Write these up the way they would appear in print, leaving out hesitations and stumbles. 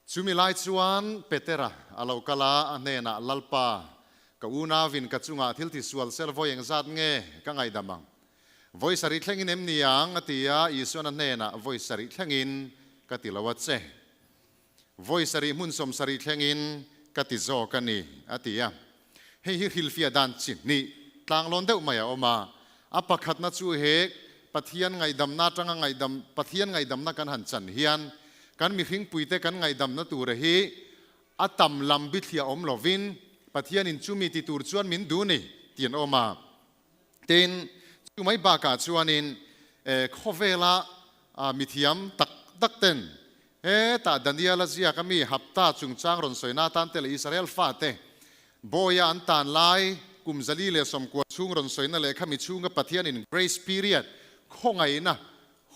Chumi lai chuan Petera a lo kal a, a hnenah, Lalpa, ka unauin ka chungah thil ti sual sel vawi engzat nge ka ngaihdam ang? Vawi sarih thlengin em ni ang? a ti a, Isuan a hnenah, Vawi sarih thlengin ka ti lo a che. Vawi sarih hmun 70 thlengin ka ti zawk a ni, a ti a. Hei hi hrilhfiah dan chi hnih tlanglawn deuh mai a awm a. A pakhatna chu he Pathian ngaihdamna atanga ngaihdam, Pathian ngaihdamna kan han chan hian kan mihringpuite kan ngaihdamna tura hi a tam lam bithliah awm lovin Pathianin chumi ti tur chuan min duh ni tih an awm a. Tin, chu mai bakah chuanin khawvela mithiam tak tak ten hetah Daniela ziak ami hapta chungchang rawn sawina atan te leh Israel fate bawia an tan lai kum 490 chhung rawn sawina leh khami chhunga Pathianin grace period khawngaihna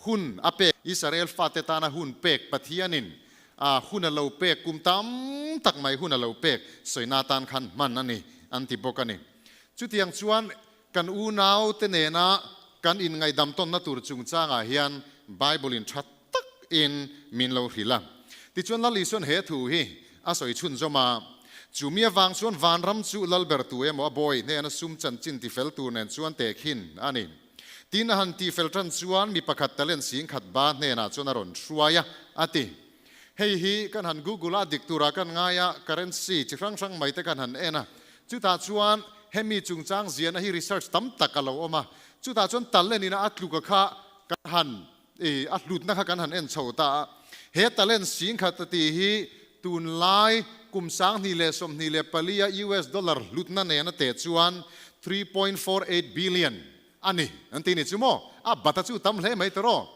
hun a pek Israel fate tana hun pek Pathianin hun a lo pek kum tam tak mai hun a lo pek sawina atan khan hman a ni an ti bawk a ni. Chutiang chuan kan unau te nena kan inngaihdam tawnna tur chungchangah hian Bible in tha tak in min lo hrilh a. Tichuan Lal Isuan he thu hi a sawi chhunzawm a, Chu mi avang chuan vanram chu Lalber tu emaw a bawi hnena sum chanchin tifel tur nen chuan tehkhin a ni. Tin a han tifel tan chuan mi pakhat talent 10,000 ba hnenah chuan a rawn hruai a, a ti. Hei hi kan han Google a, dik turah kan ngai a, currency chi hrang hrang mai te kan han en a. Chutah chuan hemi chungchang ziahna hi research tam tak a lo awm a. Chutah chuan talent ina a tluka kha kan han i a hlutna kha kan han en chho ta a. He talent 10,000 a tih hi tunlai kum 2024 a US dollar hlutna nen a teh chuan 3.48 billion a ni an ti ni chu maw? A bat a chu tam hle mai tawh.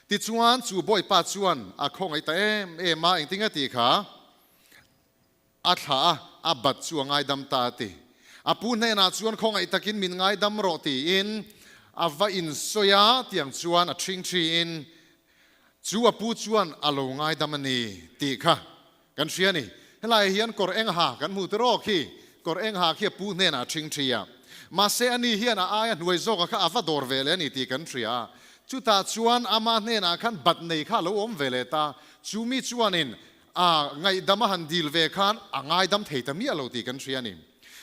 Tichuan chu bawipa chuan a khawngaih ta em em a, engtin nge tih kha? A thlah a, a bat chu a ngaidam ta a ti. A pu hnenah chuan khawngaih takin min ngaidam rawh tiin a va insawi a, tiang chuan a ṭhing ṭhiin chu a pu chuan a lo ngaidam a ni tih kha kan hria a ni. Helaiah hian kawr eng ha kan hmu tawh khi, kawr eng ha khi a pu hnenah a ṭhing ṭhi a. Mahse ani hian a aia hnuai zawka kha a va dawr ve leh a ni tih kan hria a. Chutah chuan ama hnenah khan bat nei kha a lo awm ve leh ta. Chu mi chuanin A ngaihdam a han dil ve khan a ngaidam thei ta miah lo tih kan hria a ni.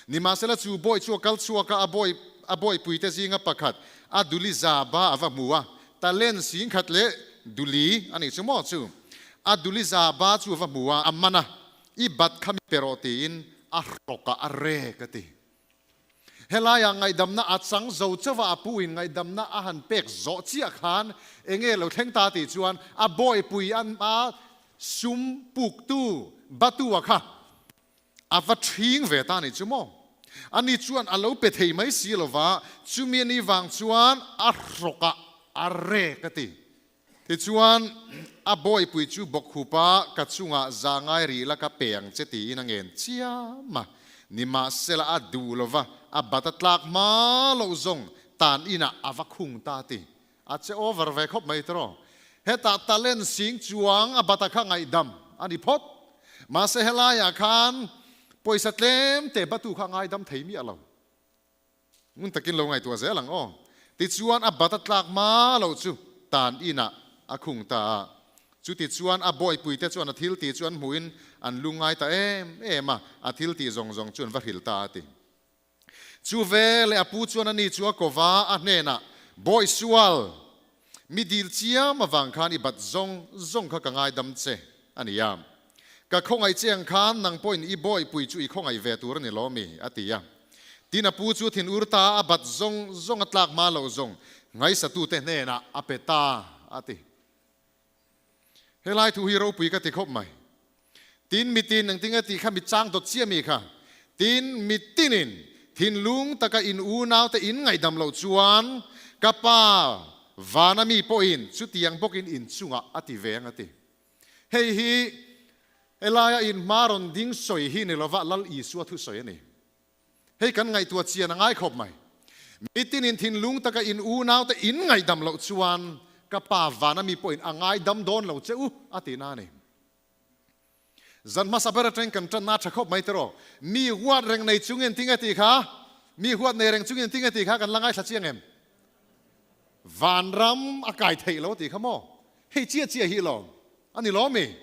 Nimahsela chu bawi chu a kal chhuak a, a bawi a bawipuite zinga pakhat a duli za ba a va hmu a, talent 10,000 leh duli a nih chu maw chu? A duli za ba chu a va hmu a, a man a, i bat kha mi pe rawh tiin a hrawk a, a rek a ti. Helaiah ngaihdamna a chang zo chauh a, a pu in ngaihdamna a han pek zawh chiah khan enge lo thleng ta tih chuan a bawihpui an a sum puktu Batua kha a va ṭhing ve ta nih chu maw? Ani chuan a lo pe thei mai si lova, chumi ani vang chuan a hrawk ah a rek a ti. Tichuan, a bawihpui chu bawkkhupa ka chungah za ngai rih la ka pe ang che tiin a ngen chiam a. Nimahsela a duh lova, a bat a tlak hma loh zawng tan inah a va khung ta ti. A che over ve khawp mai tiraw. Hetah talent sing chuang a bat a kha ngaihdam a ni phawt. Mahse helaiah khan pawisa tlem te batu kha ngaidam thei miah lo. Ngun takin lo ngaihtuah zel ang aw. Tichuan a bat a tlak hma loh chu tan inah a khung ta a. Chutichuan a bawipuite chuan a thil tih chu an hmuhin an lungngai ta em em a, a thil tih zawng zawng chu an va hrilh ta a ti. Chu veleh a pu chuan ani chu a ko va, a hnenah, Bawi sual, mi dil chiam avang khan i bat zawng zawng kha ka ngaidam che a ni a. Ka khawngaih che ang khan nang pawhin i bawihpui chu i khawngaih ve tur a ni lo mi? a ti a. Tin a pu chu thin ur ta a bat zawng zawng a tlak hma loh zawng ngaisatute hnenah a pe ta a ti. Helai thu hi ropui ka ti khawp mai. Tin mitin engtin nge tih kha mi chang dawt chiah mi kha. Tin mitinin thinlung taka in unaute in ngaihdam loh chuan ka pa vana mi pawhin chutiang bawkin in chungah a ti ve ang a ti. Hei hi helaia in hma rawn ding sawi hi ni lova Lal Isua thusawi a ni. Hei kan ngaihtuah chian a ngai khawp mai. Mitinin thinlung taka in unaute in ngaihdam loh chuan ka pa vana mi pawhin a ngaidam dawn lo che u a ti na a ni. Zan hmasa ber atangin kan tanna tha khawp mai tiraw. Mi huat reng nei chungin tinge tih kha? Mi huat nei reng chungin tinge tih kha kan la ngaithla chiang em? Vanram a kai theih lo tih kha maw? Hei chiah chiah hi lawm a ni lawm mi?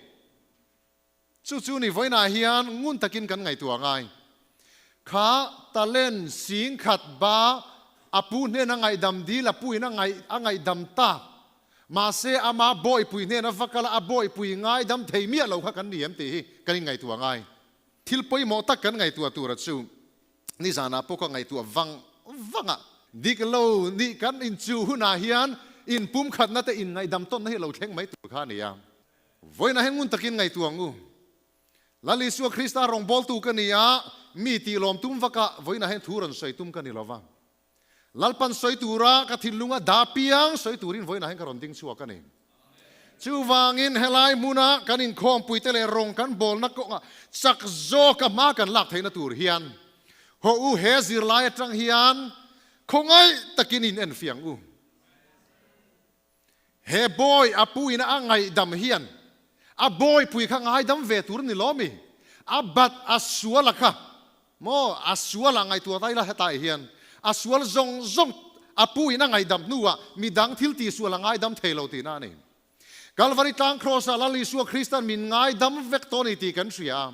Chu chu ni vawiinah hian ngun takin kan ngaihtuah ngai. Kha talent singkhat ba a pu hnena ngaihdam dil a puin a ngaih a ngaihdam tak. Mahse ama bawihpui hnena va kal a a bawihpui ngaidam thei miah lo kha kan ni em tih hi kan inngaihtuah ngai. Thil pawimawh tak kan ngaihtuah tura chu nizanah pawh ka ngaihtuah vang vang a. Dik lo nih kan inchuh hunah hian inpumkhatna te inngaihdam tawnna hi a lo thleng mai tur kha a ni a. Vawiinah hian ngun takin ngaihtuah ang u. Lal Isua Krista rawngbawltu ka ni a, mi tih lawm tum vakah vawiinah hian thu rawn sawi tum ka ni lo va. Lalpan sawi tura ka thinlunga dah piang sawi turin vawiinah hian ka rawn ding chhuak a ni. Chuvangin helai hmuna kan inkhawmpuite leh rawng kan bawlna kawngah chak zawka hma kan lak theihna tur hian haw u he zirlai atang hian khawngaih takin in enfiah ang u. He bawi a pu ina a ngaihdam hian a bawipui kha ngaidam ve tur ni lo mi? A bat a sual a kha maw? A sual ah ngaihtuah ta ila hetah hian a sual zawng zawng a pu in a ngaihdam hnuah midang thil tihsual a ngaidam thei lo tihna a ni. Kalvari tlang Kraws ah Lal Isua Kristan min ngaidam vek tawh a ni tih kan hria a.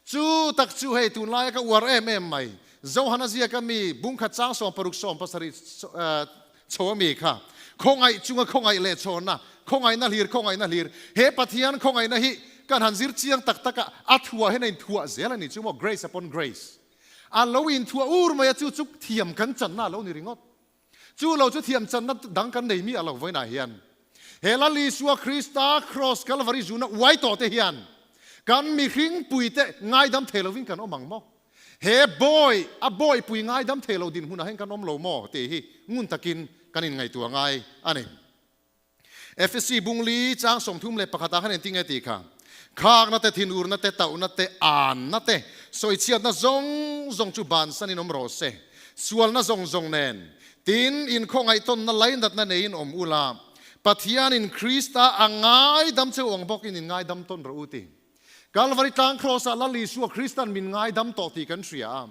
Chu tak chu hei tunlaia ka uar em em mai. Zohana ziaka mi bungkhat chang 60 70 Chho a mi kha khawngaih chunga khawngaih leh chhawnna, khawngaihna hlir, khawngaihna hlir. He Pathian khawngaihna hi kan han zir chiang tak tak a, a thuah hian a inthuah zel a ni chu maw, grace upon grace. A lo inthuah ur mai a, chu chu thiam kan channa a lo ni ringawt. Chu lo chu thiam channa dang kan nei miah lo vawiinah hian. He Lal Isua Krista Kraws Kalvari zuna uai tawh te hian kan mihring puite ngaidam thei lovin kan awm ang maw? He bawi, a bawipui ngaidam thei lo dinhmunah hian kan awm lo maw tih hi ngun takin kan inngaihtuah ngai a ni. Efesi bungli chang 31 ah khan engtin nge tih kha? Khakna te, thinurna te, tauhna te, anna te, sawichhiatna zawng zawng chu bansanin awm rawh se. Sualna zawng zawng nen, tin, inkhawngaihtawmna lainatna neiin awm ula, Pathianin Krista a ngaidam cheu ang bawkin in ngaidam tawn rawh u ti. Kalvari tlang Kraws-ah Lal Isua Kristan min ngaidam tawh tih kan hria a.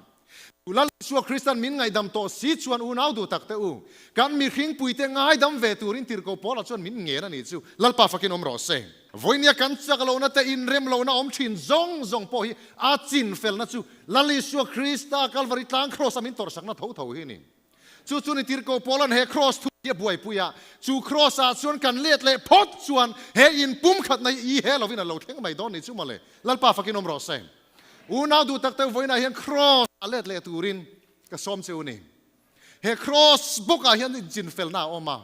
Chu Lal Isua Kristan min ngaihdam tawh si chuan unau duh tak teh u, kan mihringpuite ngaidam ve turin tirhkoh Paula chuan min ngen a nih chu. Lalpa fakin awm rawh se. Vawinia kan chak lohna te inrem lohna awm thin zawng zawng pawh hi a chin felna chu Lal Isua Krista Kalvari tlang Kraws-a min tawrhsakna tho tho hi a ni. Chu chu ni tirhkoh Paula'n he kraws thu hi a buaipui a, chu kraws-ah chuan kan let leh phawt chuan he in pumkhatna hi i he lovin a lo thleng mai dawn ni chu mawle. Lalpa fakin awm rawh se. Unau duh tak te vawiinah hian kraws-ah let leh turin ka sawm che u ni. He kraws bawkah hian inchinfelna a awm a.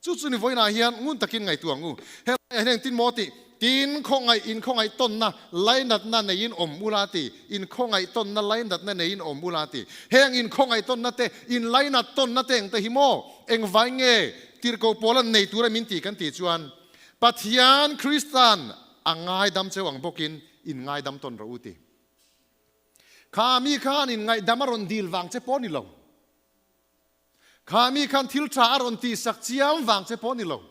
Chu chu ni vawiinah hian ngun takin ngaihtuah ang u. He laiah hian engtin maw tih? Tin, khawngaih, inkhawngaih tawnna lainatna neiin awm ula ti. Inkhawngaih tawnna lainatna neiin awm ula ti. Heng inkhawngaih tawnna te, inlainat tawnna te engte hi maw? Engvai nge tirhkoh pawl an nei tura min ti kan tih chuan, Pathian Kristan a ngaidam cheu ang bawkin in ngaidam tawn rawh u ti. Kha mi khan inngaihdam a rawn dil vang che pawh ni lo. Kha mi khan thil tha a rawn tihsak chiam vang che pawh ni lo.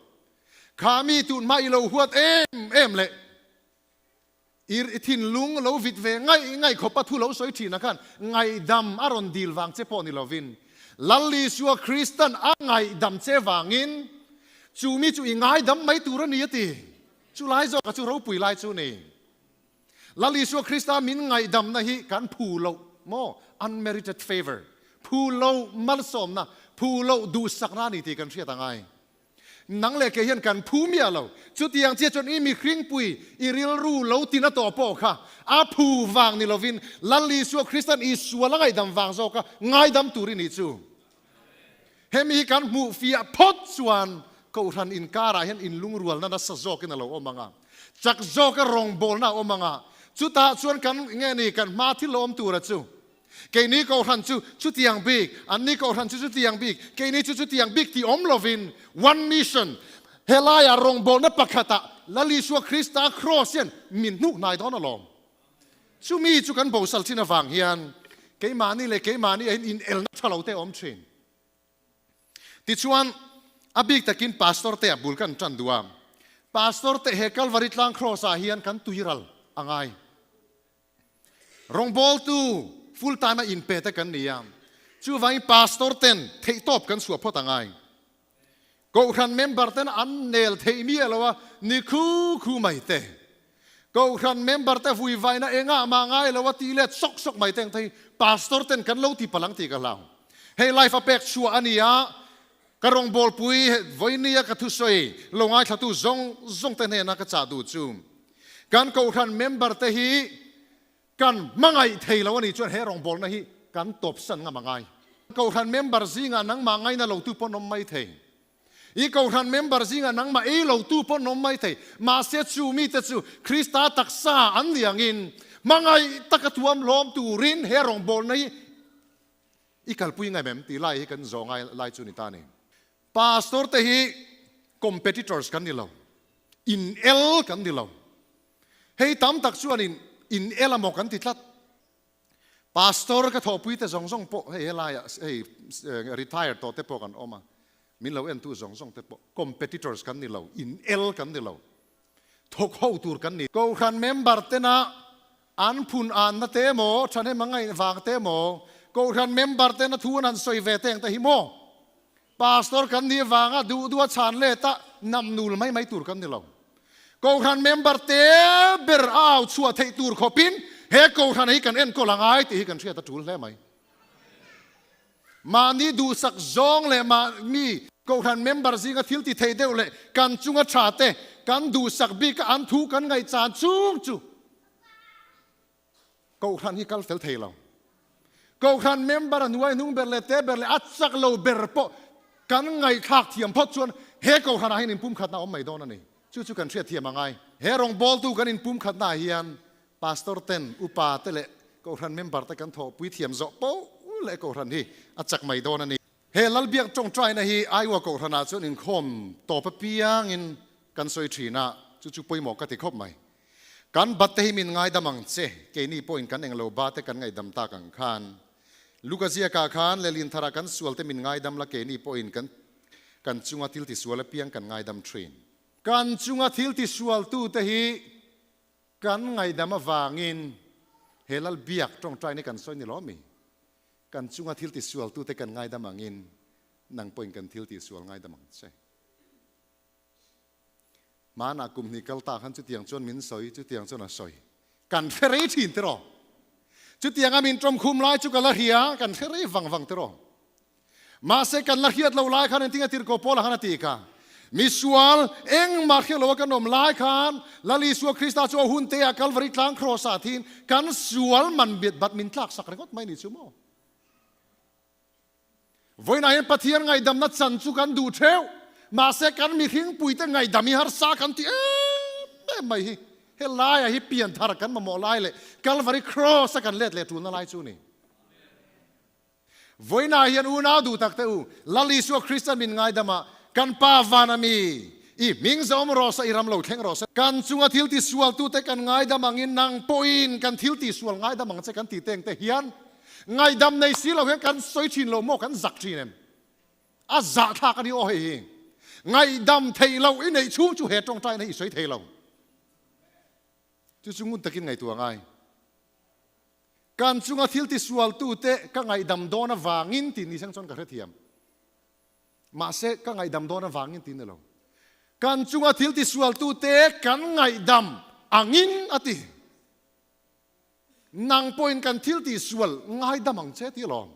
Kha mi tun hma i lo huat em em leh i thinlung lo vit ve ngaih ngaih khawp a thu lo sawi thin a khan ngaihdam a rawn dil vang che pawh ni lovin Lal Isua Kristan a ngaihdam che vangin chu mi chu i ngaidam mai tur a ni a ti. Chu lai zawk a chu ropui lai chu ni. Lal Isua Krista min ngaihdamna hi kan phu loh maw? Unmerited favour, phu loh malsawmna, phu loh duhsakna a ni tih kan hriat a ngai. Nang leh kei hian kan phu miah lo. Chutiang chiah chuan i mihringpui, i rilru lo tina tawh pawh kha a phu vang ni lovin Lal Isua Kristan i sual a ngaihdam vang zawka ngaidam tur i nih chu. Hemi hi kan hmuh fiah phawt chuan Kohhran inkarah hian inlungrualna nasa zawkin a lo awm ang a, chak zawka rawngbawlna a awm ang a, chutah chuan kan nge ni kan hma thil lo awm tura chu keini Kohhran chu chutiang bik, anni Kohhran chu chutiang bik, keini chu chutiang bik tih awm lovin one mission, helaiah rawngbawlna pakhatah Lal Isua Krista Kraws hian min hnuh hnai dawn alawm. Chumi chu kan bosal thin avang hian keimahni leh keimahni ahin inelna tha lo te a awm thin. Tichuan, a bik takin Pastor te a bul kan tan duh a. Pastor te he Kalvari tlang Kraws ah hian kan tuiral a ngai. Rawngbawltu full time a inpe te kan ni a. Chuvangin Pastor ten theihtawp kan chhuah phawt a ngai. Kohhran member ten an nel theih miah lo a, ni khu khu mai te. Kohhran member te vui vaina engah mah ngai lo a ti let sawk sawk mai teng te hi pastor ten kan lo ti palh ang tih ka hlau. Hei life a pek chhuah a ni a, ka rawngbawlpui vawinia ka thusawi lo ngaithlatu zawng zawng te hnena ka chah duh chu kan kohhran member te hi kan hmangaih thei lo a nih chuan he rawngbawlna hi kan tawpsan ngam a ngai. Kohhran member zingah nangmah ngaina lotu pawn awm mai thei. I Kohhran member zingah nangmah ei lotu pawh an awm mai thei. Mahse chu mite chu Krista taksa an ni angin hmangaih taka thuam hlawm turin he rawngbawlna hi i kalpui ngaim em tih lai hi kan zawh ngai lai chu ni ta a ni. Pastor te hi competitors kan ni lo, in el kan ni lo. Hei tam tak chuan in in el amaw kan ti tlat. Pastor ka thawhpui te zawng zawng pawh hei helaiah hei retire tawh te pawh kan awm a, min lo entu zawng zawng te pawh competitors kan ni lo, in el kan ni lo, thawk ho tur kan ni. Kohhran member tena an phun anna te emaw, thahnem a ngaih vang te emaw, Kohhran member tena thu an han sawi ve teng te hi maw Pastor kan nih vanga duh duh a chhan let a nam nul mai mai tur kan ni lo. Kohhran member te ber a au chhuah theih tur khawpin he kohhran hi kan enkawl a ngai tih hi kan hriat a tul hle mai. Mahni duhsak zawng leh mahni kohhran member zinga thil ti thei deuh leh kan chunga tha te kan duhsak bik a an thu kan ngaihchan chung chu Kohhran hi kal fel thei lo. Kohhran member a hnuai hnung ber leh te ber leh a chak lo ber pawh kan ngaihthlak thiam phawt chuan he kohhranah hian inpumkhatna a awm mai dawn a ni. Chu chu kan hriat thiam a ngai. He rawngbawltu kan inpumkhatnaah hian pastor ten, upa te leh kohhran member te kan thawhpui thiam zawh poh leh kohhran hi a chak mai dawn a ni. He Lalbiak tawngtaina hi Iowa kohhranah chuan inkhawm tawp apiangin kan sawi thin a, chu chu pawimawh ka ti khawp mai. Kan bat te hi min ngaidam ang che, keini pawhin kan englo ba te kan ngaihdam tak ang khan. Luka ziakah khan Lelin tharah kan sual te min ngaidam la keini pawhin kan kan chunga thil tisual apiang kan ngaidam thin. Kan chunga thil tisualtu te hi kan ngaihdam avangin he Lal biak tawngtaina hi kan sawi ni lo mi? Kan chunga thil tisualtu te kan ngaidam angin nang pawhin kan thil tisual ngaidam ang che. Hmanah kum hnih kal ta khan chutiang chuan min sawi, chutiang chuan a sawi. Kan hre rei thin tiraw? Chutianga min tawmkhum lai chu ka la hria, kan hre rei vang vang tiraw? Mahse kan la hriat lo lai khan engtin a tirhkoh Paula khan a ti kha, Misual engmah hriat loa kan awm lai khan Lal Isua Krista chu a hun te ah Kalvari tlang kraws ah thiin kan sual man bat min tlak sak ringawt mai ni chu maw? Vawiinah hian Pathian ngaihdamna chan chu kan duh theuh, mahse kan mihringpuite ngaihdam hi harsa kan ti em em mai hi. He laiah hi pianthar kan mamawh lai leh Kalvari Kraws a kan let leh tulna lai chu a ni. Vawiinah hian unau duh tak te u, Lal Isua Krista min ngaidamah kan Pa van a mi, i hming zawm rawh se, i ram lo thleng rawh se. Kan chunga thil tisualtute kan ngaidam angin nang pawhin kan thil tisual ngaidam ang che kan ti teng te hian Ngaihdam nei si lo hian kan sawi thin lo maw kan zak thin em? A zahthlak a ni aw hei hi. Ngaihdam theih loh i neih chhung chu he tawngtaina hi i sawi thei lo. Chu chu ngun takin ngaihtuah ngai. Kan chunga thil tisualtute ka ngaihdam dawn avangin tih ni seng chuan ka hrethiam. Mahse ka ngaihdam dawn avangin tih ni lo. Kan chunga thil tisualtute kan ngaihdam angin a ti. Nang pawhin kan thil tih sual ngaidam ang che tih alawm.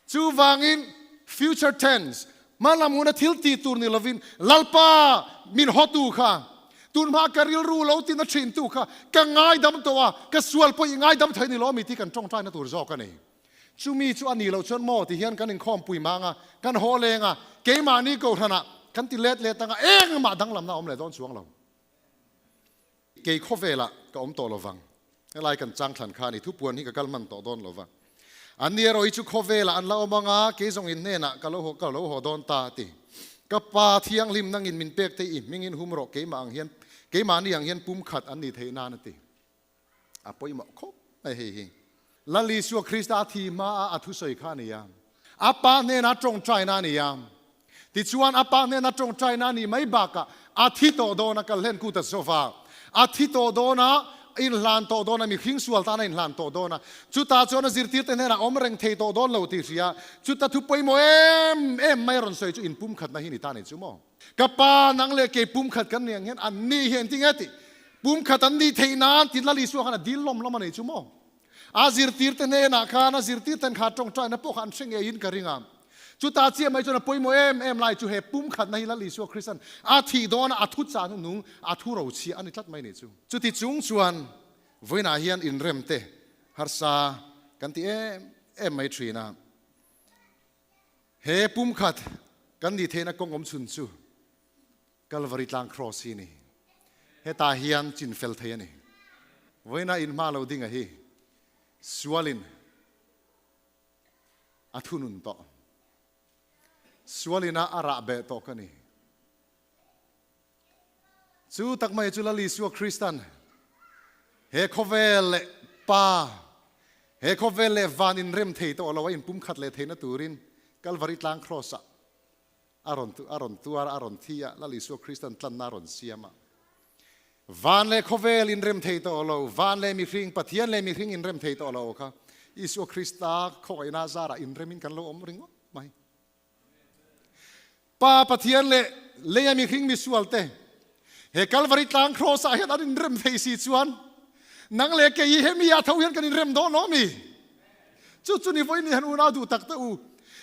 Chuvangin future tense, hmalam huna thil tih tur ni lovin Lalpa min hawtu kha, tunhma ka rilru lo tina thintu kha ka ngaidam tawh a, ka sual pawh i ngaidam thei ni lo mi tih kan tawngtaina tur zawk a ni. Chumi chu a ni loh chuan maw ti hian kan inkhawmpui mang a, kan haw leng a, keimahni kohhranah kan ti let let ang a, engmah danglamna a awm leh dawn chuang lo. Kei khawvelah ka awm tawh lovang. Helai kan chang thlan kha a ni. Thupuan hi ka kal hman tawh dawn lova. An ni erawh hi chu khawvelah an la awm ang a, kei zawng in hnenah ka lo ka lo haw dawn ta a ti. Ka pa thianghlim nangin min pek thei i hmingin hum rawh keimah ang hian keimahni ang hian pumkhat an ni theih nan a ti. A pawimawh khawp mai hei hi. Lal Isua Krista a thi hma a a thusawi kha a ni a. A pa hnena tawngtaina a ni a. Tichuan a pa hnena tawngtaina a nih mai bakah a thi tawh dawn a, kalhlen kut a zawva. A thi tawh dawn a, inhlan tawh dawn a, mihring sual tan a inhlan tawh dawn a. Chutah chuan a zirtirte hnenah awm reng thei tawh dawn lo tih hria. Chuta thu pawimawh em em mai a rawn sawi chu inpumkhatna hi ni ta ni chu maw? Ka pa nang leh kei pumkhat kan ni ang hian an ni hi engtin nge tih? Pumkhat an nih theih nan tiin Lal Isua khan a dil lawm lawm a nei chu maw? A zirtirte hnenah khan a zirtirten kha tawngtaina pawh kha an hre ngeiin ka ring a. Chutah chiah mai chuan a pawimawh em em lai chu he pumkhatna hi Lal Isua Kristan a thih dawna a thu chah hnunung a thu rochhiah a ni tlat mai a nih chu. Chuti chung chuan vawiinah hian inremte harsa kan ti em em mai thin a. He pumkhat kan nih theihna kawng awm chhun chu Kalvari tlang Kraws hi a ni. Hetah hian chin fel thei a ni. Vawiina inhma lo dinga hi sualin a thunun tawh. Sualina a rah beh tawh ka ni. Chu tak mai chu Lal Isua Kristan he khawvel leh Pa, he khawvel leh van inrem thei tawh lo a inpumkhat leh theihna turin Kalvari tlang Kraws-ah a rawn a rawn tuar a, a rawn thi a, Lal Isua Kristan tlanna a rawn siam a. Van leh khawvel inrem thei tawh lo, van leh mihring, Pathian leh mihring inrem thei tawh lo kha Isua Krista khawngaihna zarah inremin kan lo awm ringawt mai. Pa Pathian leh leia mihring misual te he Kalvari tlang Kraws ah hian an inrem thei si chuan nang leh kei hi hemi ah tho hian kan inrem dawn lo mi? Chu chu ni vawi ni han unau duh tak te u,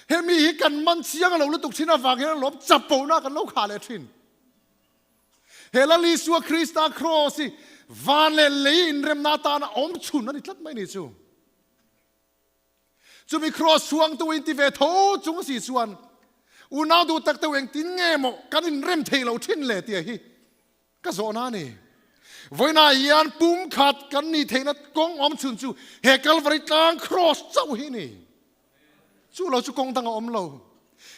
hemi hi kan man chiang lo lutuk thin avang hian alawm chapona kan lo khah leh thin. He Lal Isua Krista Kraws hi van leh lei inremna atana awm chhun a ni tlat mai ni chu. Chumi Kraws chhuangtu in ti ve tho chung si chuan unau duh tak deuh engtin nge maw kan inrem thei lo thin le tia hi ka zawhna a ni. Vawiinah hian pumkhat kan nih theihna kawng awm chhun chu he Kalvari tlang Kraws chauh hi a ni. Chu lo chu kawng dang a awm lo.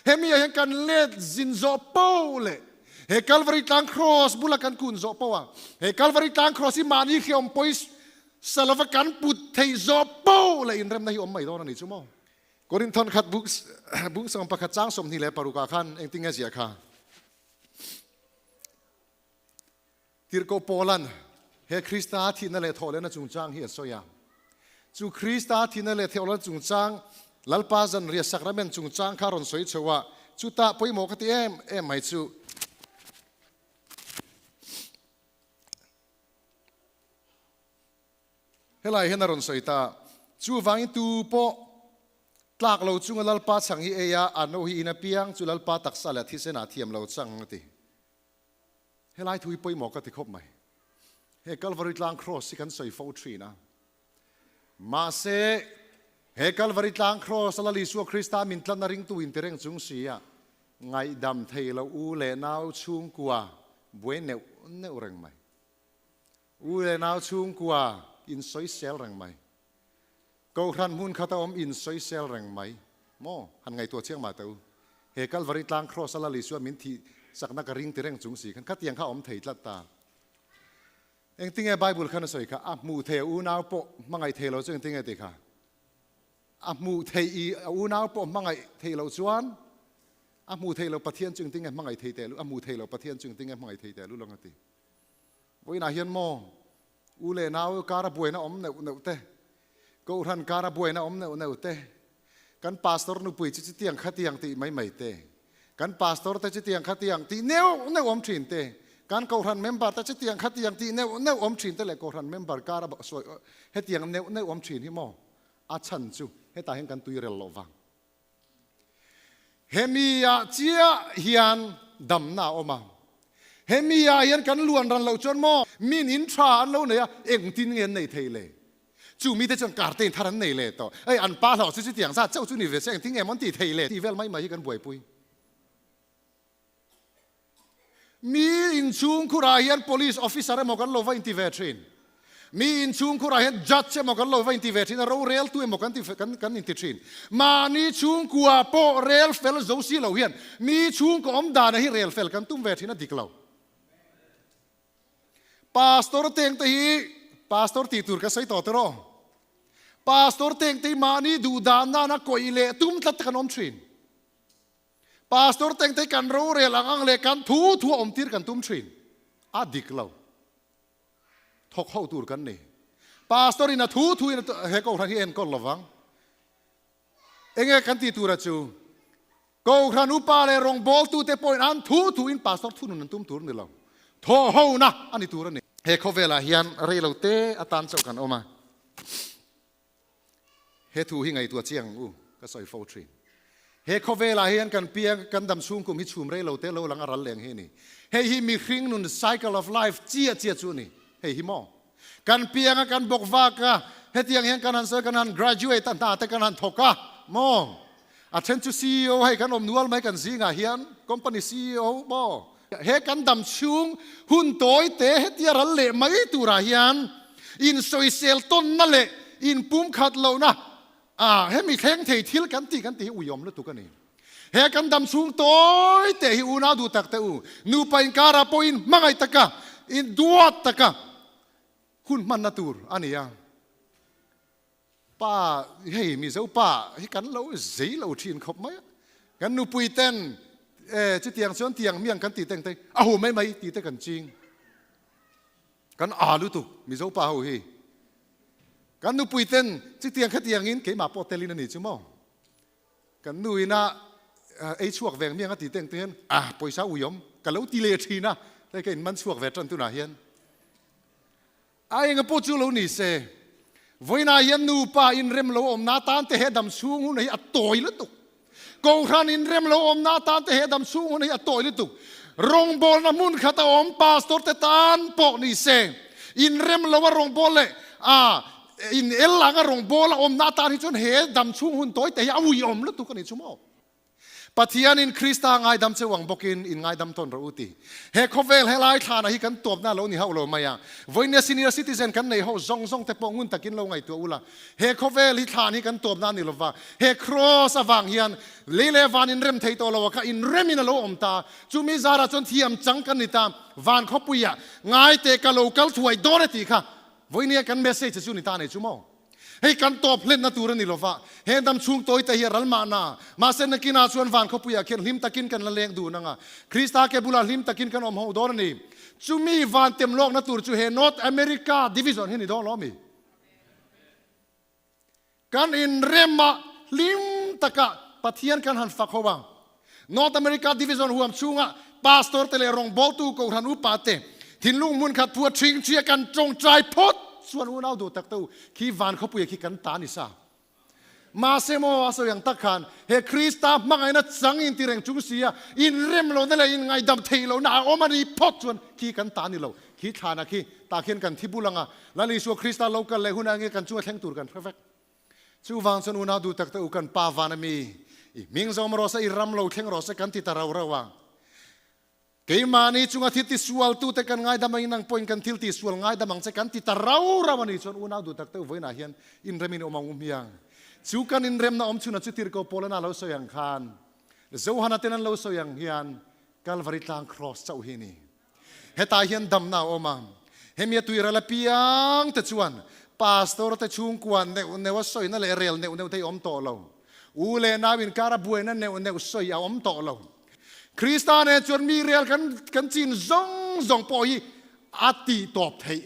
Hemi ah hian kan let zin zawh poh leh he Kalvari tlang Kraws bula kan kun zawh poh a, he Kalvari tlang Kraws hi mahni hriawm pawi sa lova kan put theih zawh poh leh inremna hi awm mai dawn a ni chu maw? Korinthon khat bung 11 chang 26 ah khan engtin nge ziah kha? Tirhkoh Paulan he Krista thihna leh thawhlehna chungchang hi a sawi a. Chu Krista thihna leh thawhlehna chungchang, Lalpa zanriah sakramen chungchang kha a rawn sawi chho a, chutah pawimawh ka ti em em mai chu. Helai hian a rawn sawi ta, Chuvangin tu pawh tlak lo chunga Lalpa chhang hi ei a, a no hi in apiang chu Lalpa taksa leh thisen ah thiam lo chang a ti. Helai thu hi pawimawh ka ti khawp mai. He Kalvari tlang Kraws hi kan sawi fo thin a. Mahse, he Kalvari tlang Kraws a Lal Isua Krista min tlanna ringtu in ti reng chung si a, ngaihdam thei lo u leh nau chhungkua buai neuh neuh reng mai. U leh nau chhungkua in sawisel reng mai. Kohhran hmun khat a awm in sawisel reng mai maw? Han ngaihtuah chiang mah teh u. He Kalvari tlang Kraws a Lal Isua min thih sakna ka ring ti reng chung si khan khatiang kha a awm thei tlat ta. Engtinge Bible khan a sawi kha? A hmuh thei a unau pawh hmangaih thei lo chu engtinge ti kha? A hmuh theih i a unau pawh hmangaih thei lo chuan a hmuh theih lo Pathian chu engtinge hmangaih thei teh lu a hmuh thei lo Pathian chu engtinge hmangaih thei teh lu lang a ti. Vawiinah hian maw u leh nau kara buaina awm neuh neuh te, Kohhran kara buaina awm neuh neuh te, kan pastor nupui chu chutiang khatiang tih mai mai te, kan pastor te chutiang khatiang tih neuh neuh awm thin te, kan Kohhran member te chutiang khatiang tih neuh neuh awm thin te leh Kohhran member kara sawi hetiang neuh neuh awm thin hi maw a chhan chu hetah hian kan tuirel loh vang. Hemi ah chiah hian damna a awm a. Hemi ah hian kan luan ran loh chuan maw min in tha an lo nei a, engtin nge an nei thei le? Chu mite chuan car te in thar an nei le tawh. Ei an pa hlauh chu chutiang zat chauh chu ni ve se engtin nge maw an tih thei le? Tih vel mai mai hi kan buaipui. Mi inchhung khurah hian police officer emaw kan lo va inti ve thin. Mi inchhung khurah hian judge emaw kan lo va inti ve thin a, roreltu emaw kan ti kan kan inti thin. Mahni chhungkua pawh rel fel zo si lo hian mi chhungkaw awm dana hi rel fel kan tum ve thin a dik lo. Pastor teng te hi pastor tih tur ka sawi tawh tiraw. Pastor teng te hi mahni duh dan nana kawih leh tum tlat te kan awm thin. Pastor tengte kan rorel ang ang leh kan thu thu a awm tir kan tum thin. A dik lo. Thawk ho tur kan ni. Pastor in a thu thu in he kohhran hi enkawl lovang. Enge kan tih tura chu kohhran upa leh rawngbawltute pawhin an thu thu in pastor thunun an tum tur ni lo. Thawh hona a ni tur a ni. He khawvelah hian rei lo te atan chauh kan awm a. He thu hi ngaihtuah chiang ang u, ka sawi fo thin. He khawvelah hian kan piang, kan dam chhung kum hi chhum rei lo te lo lang a ral leng hi a ni. Hei hi mihring nun cycle of life chiah chiah chu a ni. Hei hi maw? Kan piang a, kan bawk vak a, hetiang hian kan han sawi, kan han graduate a, hna te kan han thawk a, maw? A then chu ceo hei kan awm nual mai kan zingah hian, company ceo maw? He kan dam chhung hun tawi te hetia ral leh mai turah hian insawisel tawnna leh inpumkhat lohna ah hemi thleng thei thil kan tih kan tih hi uiawm lutuk a ni. He kan dam chhung tawi te hi unau duh tak te u, nupa inkarah pawhin hmangaih taka, induat taka hun hmanna tur a ni a. Pa, hei Mizo pa hi kan lo zei lo thin khawp mai a, kan nupui ten e chutiang chuan tiang miang kan tih teng te a hu mai mai tih te kan ching. Kan a lutuk Mizo pa ho hi. Kan nupui ten chutiang khatiang in keimah pawh telin a ni chu maw. Kan nu ina ei chhuak veng miang a tih teng te hian a pawisa uiawm ka lo ti leh thin a, hei ka inman chhuak ve tan tunah hian. A enga pawh chu lo ni se, vawiinah hian nupa inrem lo awmna atan te he dam chhung hun hi a tawi lutuk. Kohhran inrem lo awmna atan te he dam chhung hun hi a tawi lutuk. Rawngbawlna hmun khat a awm pastor te tan pawh ni se, inrem lo a rawngbâwl leh a in el anga rawngbâwl a awmna atan hi chuan he dam chhung hun tawi te hi a uiawm lutuk a ni chu maw? Pathianin Krista ngaidam cheu ang bawkin in ngaidam tawn rawh u ti. He khawvel helai thlana hi kan tawpna lo ni hauh lo mai a. Vawinia senior citizen kan nei ho zawng zawng te pawh ngun takin lo ngaihtuah ula. He khawvel hi thlan hi kan tawpna a ni lova. He cross avang hian lei leh van inrem thei tawh lo a kha inremin a lo awm ta. Chumi zarah chuan thiam chang kan ni ta. Van khawpuiah ngai teh ka lo kal thuai dawn e tih kha vawinia kan message chu ni ta nei chu maw? Hei kan tawp hlenna tur a ni lova, he dam chhung tawi te hi a ral mahna. Mahse nakinah chuan van khawpuiah khian hlim takin kan la leng dun ang a, Krista ke bulah hlim takin kan awm ho dawn a ni. Chumi van tem lawkna tur chu he North America Division hi a ni dawn lo mi? Kan inremah hlim taka Pathian kan han fak ho ang. North America Division huam chhunga pastor te leh rawngbawltu kohhran upa te thinlung hmun khat phua ṭhingṭhia kan ṭawngṭai phawt chuan unau duh tak te u khi van khawpuia khi kan ta ni sa. Mahse maw a sawi ang tak khan he Krista hmangaihna chang in ti reng chung sia inrem lohna leh inngaidam theih lohna a awm a ni phawt chuan khi kan ta ni lo. Khi thlana khi tah khian kan thi bul anga Lal Isua Krista lo kal leh hunah nge kan chunga thleng tur kan hre vek. Chuvang chuan unau duh tak te u kan Pa van a mi, i hming zawm rawh se, i ram lo thleng rawh se kan ti ta rau rau a. Keimahni chunga thil tisualtu te kan ngaidam angin nang pawhin kan thil tisual ngaidam ang che kan ti ta rau rau a ni chuan unau duh tak te u vawiinah hian inremin awm ang u hmiang. Chu kan inremna awm chhunah chu tirhkoh Paulana lo sawi ang khan, Johana ten an lo sawi ang hian Kalvari tlang cross chauh hi a ni. Hetah hian damna a awm a, hemi a tuiral apiang te chuan pastor te chhungkua neuh neuh a sawina leh rel neuh neuh te hi a awm tawh lo. U leh nau inkara buaina neuh neuh sawi a awm tawh lo. Krista nen chuan mi rel kan kan chin zawng zawng pawh hi a tih tawp theih.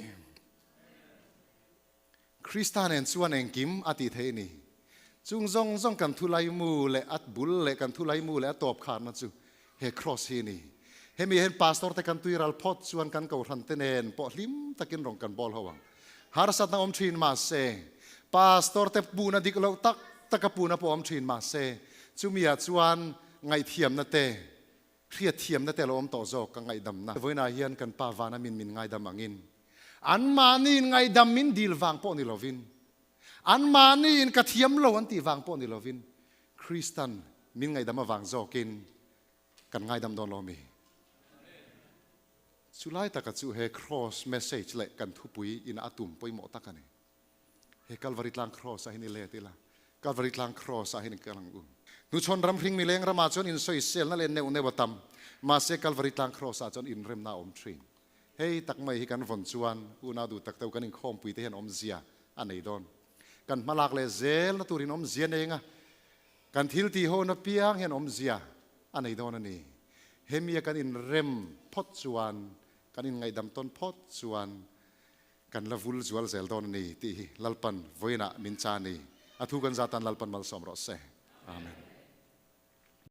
Krista nen chuan engkim a tih theih a ni. Chung zawng zawng kan thu laimu leh a bul leh kan thu laimu leh a tawp kharna chu he Kraws hi a ni. Hemi hian Pastor te kan tui ral phawt chuan kan kohhran te nen pawh hlim takin rawn kan bawl ho ang. Harsatna awm thin mahse, Pastor te puna dik loh tak taka puna pawh awm thin mahse, chumi ah chuan ngaihthiamna te, Hriatthiamna te lo awm tawh zawk ka ngaihdamna. Vawiinah hian kan Pa vana min min ngaidam angin anmahniin ngaihdam min dil vang pawh ni lovin, anmahniin ka thiam lo an tih vang pawh ni lovin, Kristan min ngaihdam avang zawkin kan ngaidam dawn lo mi? Chulai taka chu he Cross message leh kan thupui ina a tum pawimawh tak a ni. He Kalvari tlang Cross ah hin i let ila, Kalvari tlang Cross ah hin i kal ang u. Hnuchhawn ram hring mileng ramah chuan insawiselna leh neuh neuh a tam, mahse Kalvari tlang Cross ah chuan inremna a awm thin. Hei tak mai hi kan vawn chuan unau duh tak deuh kan inkhawmpui te hian awmzia a nei dawn. Kan hmalak leh zelna turin awmzia nei anga kan thil tih ho na piang hian awmzia a nei dawn a ni. Hemia kan inrem phawt chuan, kan inngaihdam tawn phawt chuan Kan la vul zual zel dawn a ni tih hi Lalpan vawiinah min cha a ni. A thu kan zatan Lalpan malsawm rawh se. Amen.